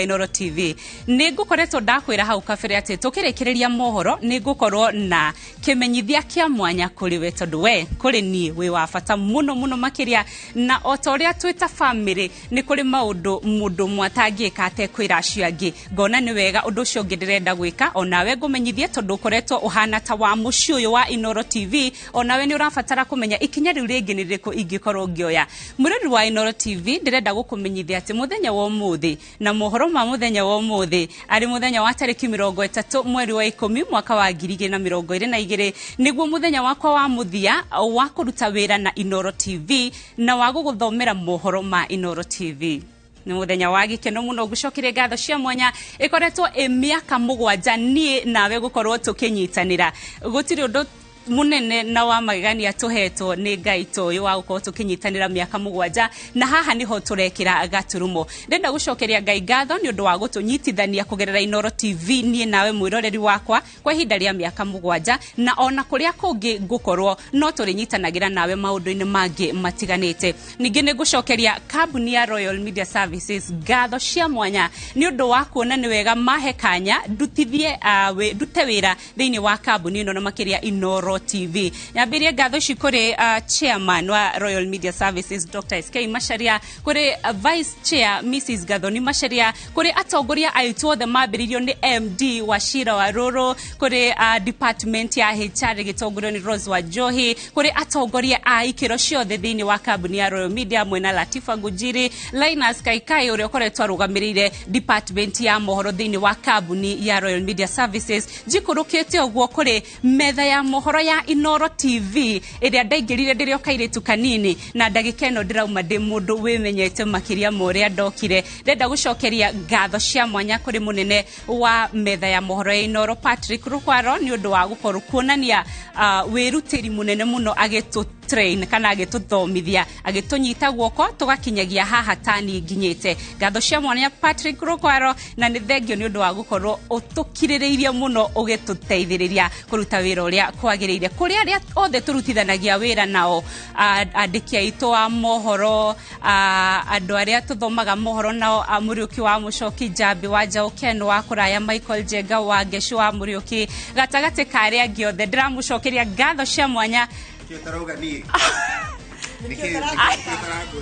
Inooro TV. Nĩ ngũkoretwo ndakwĩra hau kabere atĩ tũkĩrĩkĩrĩria mohoro nĩ ngũkorwo na kĩmenyithia kĩa mwanya kũrĩ we, tondũ we kũrĩ niĩ wĩ wa bata mũno mũno makĩria, na o ta ũrĩa twĩ ta bamĩrĩ nĩ kũrĩ maũndũ mũndũ ũmwe atangĩka atekwĩra acio angĩ. Ngona nĩ wega ũndũ ũcio ũngĩ ndĩrenda gwĩka onawe ngũmenyithie, tondũ ũkoretwo ũhana ta wa mũciĩ ũyũ wa Inooro TV, onawe nĩ ũrabatara kũmenya ikinya rĩu rĩngĩ nĩ rĩrĩkũ ingĩkorwo ngĩoya. Mwĩrori wa Inooro TV, ndĩrenda gũkũmenyithia atĩ mũthenya wa ũmũthĩ na mohoro ma mũthenya wa ũmũthĩ, arĩ mũthenya wa tarĩki 30 mweri wa 10 mwaka wa 2022, nĩguo mũthenya wakwa wa mũthia wa kũruta wĩra na Inooro TV na wa gũgũthomera mohoro ma Inooro TV. Nĩ mũthenya wa gĩkeno mũno, ngũcokerie ngatho cia mwanya. Ĩkoretwo ĩ mĩaka 7 niĩ nawe gũkorwo tũkĩnyitanĩra. Gũtirĩ ũndũ munene na wa magegania tũhetwo nĩ Ngai ta ũyũ wa gũkorwo tũkĩnyitanĩra mĩaka 7, na haha nĩho tũrekĩra gaturumo. Ndĩrenda gũcokeria Ngai ngatho nĩ ũndũ wa gũtũnyitithania kũgerera Inooro TV, niĩ nawe mwĩroreri wakwa, kwa ihinda rĩa mĩaka 7, na ona kũrĩa kũngĩ ngũkorwo no tũrĩnyitanagĩra nawe maũndũ-inĩ mangĩ matiganĩte. Ningĩ nĩ ngũcokeria kambuni ya Royal Media Services ngatho cia mwanya nĩ ũndũ wa kuona nĩ wega mahe kanya ndutithie ndute wĩra thĩinĩ wa kambuni ĩno na makĩria Inooro TV. Nyambĩrie ngatho ici kũrĩ chairman wa Royal Media Services Dr. SK Macharia, kũrĩ vice chair Mrs. Gathoni Macharia, kũrĩ atongoria aitũ othe mambĩrĩirio nĩ MD wa Shira wa Rũrũ, kũrĩ department ya HR ĩgĩtongorio nĩ Rose wa Njohi, kũrĩ atongoria a ikĩro ciothe thĩinĩ wa kambuni ya Royal Media mwena Latifa Ngujiri, Linus Kaikai ũrĩa ũkoretwo arũgamĩrĩire department ya mohoro thĩinĩ wa kambuni ya Royal Media Services. Njikũrũkĩte ũguo kũrĩ metha ya mohoro ya Inooro TV ĩrĩa ndaingĩrire ndĩrĩ o kairĩtu kanini, na ndagĩka ĩno ndĩrauma ndĩ mũndũ wĩmenyete makĩria ma ũrĩa ndokire. Ndĩrenda gũcokeria ngatho cia mwanya kũrĩ mũnene wa metha ya mohoro ya Inooro Patrick Rukwaro nĩ ũndũ wa gũkorwo kuonania wĩrutĩri mũnene mũno agĩtũ train kana agĩtũthomithia, agĩtũnyita guoko tũgakinyagia haha tani nginyĩte. Ngatho cia mwanya Patrick Rukwaro, na nĩ thengio nĩ ũndũ wa gũkorwo ũtũkirĩrĩirie mũno ũgĩtũteithĩrĩria kũruta wĩra ũrĩa kwagĩrĩire. Kũrĩ arĩa othe tũrutithanagia wĩra nao, andĩki aitũ a mohoro, andũ arĩa tũthomaga mohoro nao, Mũriũki wa Mũcoki, Njambi wa Njaũ, Ken wa Kũraya, Michael Njenga wa Ngecu wa Mũriũki, gatagatĩ ka arĩa angĩ othe, ndĩramũcokeria ngatho cia mwanya. Nĩkĩo ũtarauga niĩ? Nĩkĩo ũtarangweta?